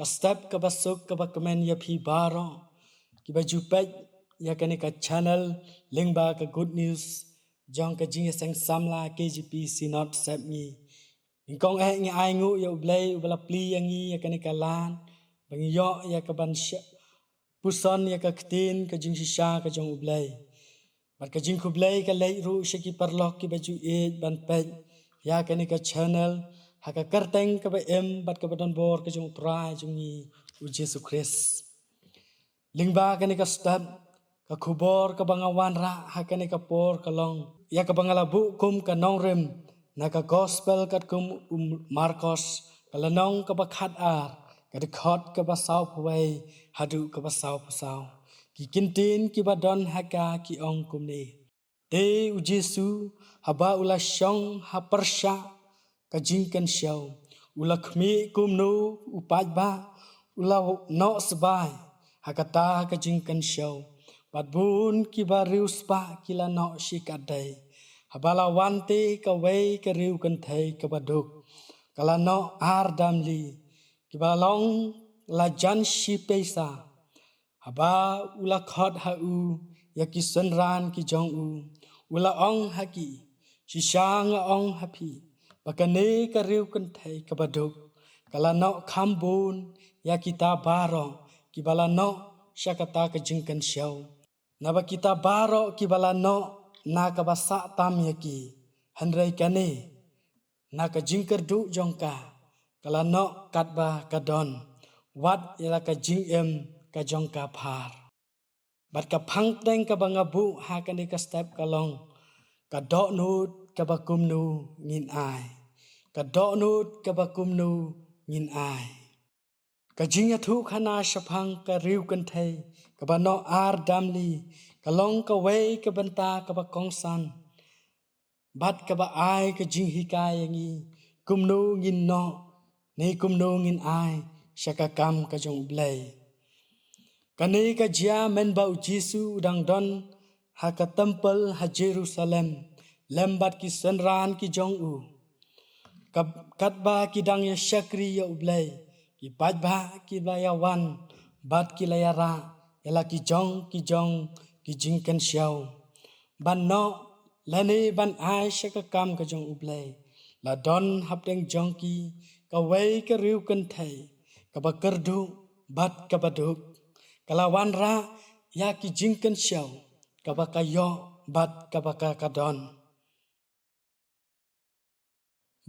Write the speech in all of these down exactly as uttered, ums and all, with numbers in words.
Ka step kaba suk kaba kmen ïa phi baroh kiba ju peit ïa kane ka channel lyngba ka Good News jong ka Jingïaseng Samla K J P Synod Sepngi. Nyngkong eh ngi ai nguh ïa U Blei uba la plie ïa ngi ïa kane ka lad ba ngi ïoh ïa ka ban sha- puson ïa ka ktien ka jingshisha ka jong U Blei. Bad ka jingkhublei ka leit ruh sha ki paralok kiba ju ïeit ban peit ïa kane ka channel ha ka kyrteng kaba im bad kaba donbor ka jong U Trai jong ngi U Jisu Khrist. Lyngba kane ka step, ka khubor kaba nga wanrah ha kane ka por ka long ïa kaba nga la buh kum ka nongrim na ka Gospel katkum u Markos, ka lynnong kaba khatar, ka dkhot kaba sawphew wei haduh kaba sawphew saw. Ki kyntien kiba don ha ka ki ong kumne: Te U Jisu, haba u la shong ha pyrshah ka jingkynshew, u la khmih kumno u paidbah u la noh sbai ha kata ka jingkynshew. Bad bun kiba riewspah ki la noh shikatdei. Haba la wan te kawei ka riew kynthei kaba duk, ka la noh ar damli, kiba long la jan shi peisa. Haba u la khot ha u ïa ki synran ki jong u, u la ong ha ki: Shisha nga ong ha phi, ba kane ka riew kynthei kaba duk, ka la noh kham bun ïa kita baroh kiba la noh sha kata ka jingkynshew. Naba kita baroh kiba la noh na kaba sah tam ïa ki, hynrei kane, na ka jingkyrduh jong ka, ka la noh katba ka don, wat ïa la ka jingim ka jong ka phar. Bad ka phangteng kaba nga buh ha kane ka step ka long: Ka dohnud kaba kumno ngin ai? Ka dohnud kaba kumno ngin ai? Ka jingïathuhkhana shaphang ka riew kynthei kaba noh ar damli ka long kawei ka bynta kaba kongsan bad kaba ai ka jinghikai ïa ngi kumno ngin noh ne kumno ngin ai sha ka kam ka jong U Blei. Kane ka jia mynba U Jisu u dang don ha ka templ ha Jerusalem lem bad ki synran ki jong u. Kab- katba ki dang ïa shakri ïa U Blei, ki paidbah ki la ïa wan bad ki la ïa rah ïa la ki jong ki jong ki jingkynshew ban noh lane ban ai sha ka kam ka jong U Blei. La don hapdeng jong ki kawei ka riew kynthei kaba kyrduh bad kaba duk. Ka la wanrah ïa ki jingkynshew kaba ka ïoh bad kaba ka ka don.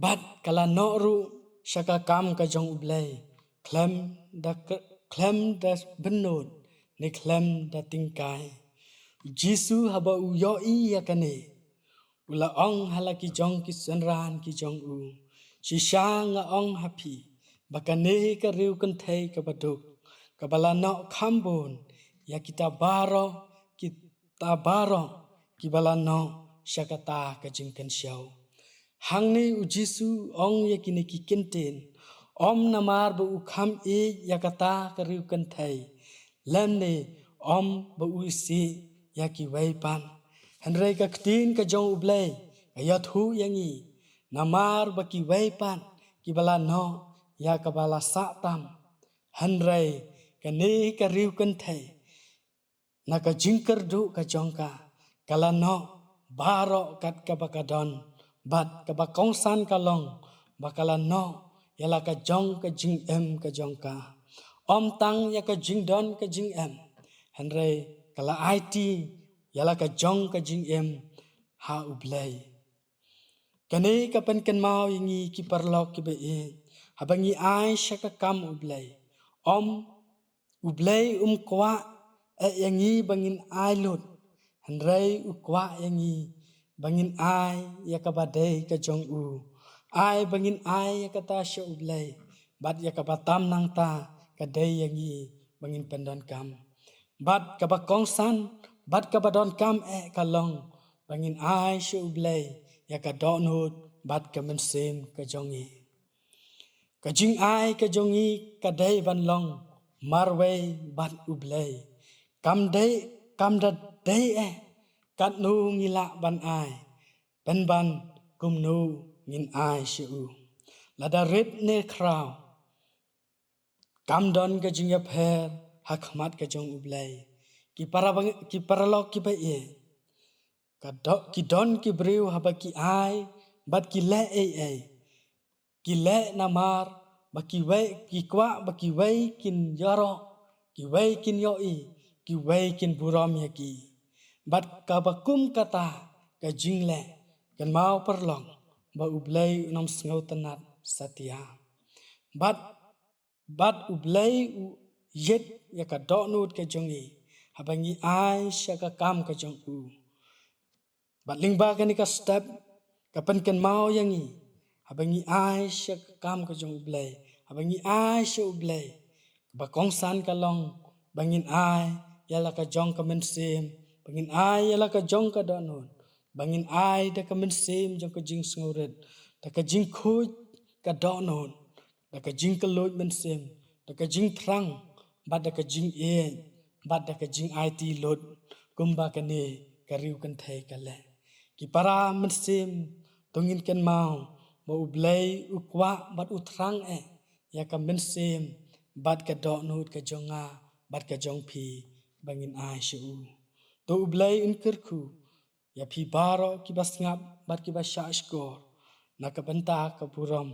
Bad ka la noh ruh sha ka kam ka jong U Blei khlem da k- khlem da bynnud ne khlem da tyngkai. U Jisu haba u ïohi ïa kane, u la ong ha la ki jong ki synran ki jong u: Shisha nga ong ha phi, ba kane ka riew kynthei kaba duk, kaba la noh kham bun ïa kita baroh, kita baroh kiba la noh sha kata ka jingkynshew. Hangne U Jisu u ong ïa kine ki kyntien, ym namar ba u kham ïeit ïa kata ka riew kynthei, lymne ym ba u isih ïa kiwei pat. Hynrei ka ktien ka jong U Blei ka ïathuh ïa ngi, namar ba kiwei pat kiba la noh ïa kaba la sah tam. Hynrei kane ka riew kynthei, na ka jingkyrduh ka jong ka, ka la noh baroh kat kaba ka don, bad kaba kongsan ka long ba ka la noh ïa la ka jong ka jingim ka jong ka. Ym tang ïa ka jingdon ka jingim, hynrei ka la aiti ïa la ka jong ka jingim ha U Blei. Kane ka pynkynmaw ïa ngi ki paralok kiba ïeit, haba ngi ai sha ka kam U Blei, ym U Blei um kwah eh ïa ngi ba ngin ai lut, hynrei u kwah ïa ngi ba ngin ai ïa kaba dei ka jong u. Ai ba ngin ai ïa kata sha U Blei, bad ïa kaba tam nangta ka dei ïa ngi ba ngin pyndonkam. Bad kaba kongsan bad kaba donkam eh ka long ba ngin ai sha U Blei ïa ka dohnud bad ka mynsiem ka jong ngi. Ka jingai ka jong ngi ka dei ban long marwei bad U Blei. Kam dei, kam da dei eh katno ngi lah ban ai, pynban kumno ngin ai sha u. Lada rit ne khraw, Kam don ka jingïapher ha khmat ka jong U Blei. Ki para bang-, ki paralok kiba ïeit. Ka do-, ki don ki briew haba ki ai, bad ki leh ei ei. Ki leh namar, ba kiwei, ki kwah, ba kiwei kin ïaroh, kiwei kin ïohi, kiwei kin burom ïa ki. Bad kaba kum kata, ka jingleh, kynmaw paralok, ba U Blei un ym sngewtynnad satia. Bad Bad U Blei u ïeit ïa ka dohnud ka jong ngi, haba ngi ai sha ka kam ka jong u. Bad lyngba kane ka step, ka pynkynmaw ïa ngi, haba ngi ai sha ka kam ka jong U Blei, haba ngi ai sha U Blei, ba kongsan ka long, ba ngin ai, ïa la ka jong ka mynsiem, ba ngin ai, ïa la ka jong ka dohnud, ba ngin ai da ka mynsiem jong ka jingsngewrit, da ka jingkhuid ka dohnud, da ka jingkylluid mynsiem, da ka jingthrang, bad da ka jingïeit, bad da ka jingaiti lut, kumba kane ka riewkynthei ka leh. Ki para mynsiem, to ngin kynmaw, ba U Blei u kwah bad u thrang eh, ïa ka mynsiem, bad ka dohnud ka jong nga, bad ka jong phi, ba ngin ai sha u. To U Blei un kyrkhu, ïa phi baroh kiba sngap bad kiba shahshkor, na ka bynta ka burom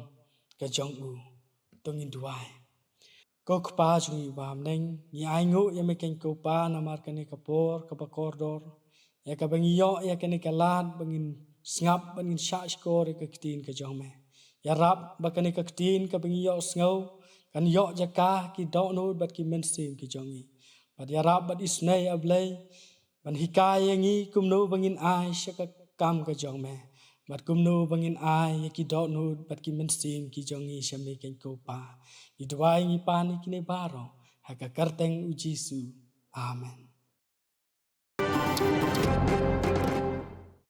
ka jong u. To ngin duwai. Ko Kpa jong ngi uba ha bneng, ngi ainguh ïa me keiñ ko Pa namar kane ka por kaba kordor, ïa kaba ngi ïoh ïa kane ka lad ba ngin sngap bad ngin shahshkor ïa ka ktien ka jong me. Ïarap ba kane ka ktien kaba ngi ïohsngew kan ïoh jaka ki dohnud bad ki mynsiem ki jong ngi. Bad ïarap bad isynei A Blei, ban hikai ïa ngi kumno ba ngin ai sha ka kam ka jong me. Bad kumno ba ngin ai ïa ki dohnud bad ki mynsiem ki jong ngi sha me keiñ ko Pa. Ngi duwai ngi pan ïa kine baroh, ha ka kyrteng U Jisu. Amen.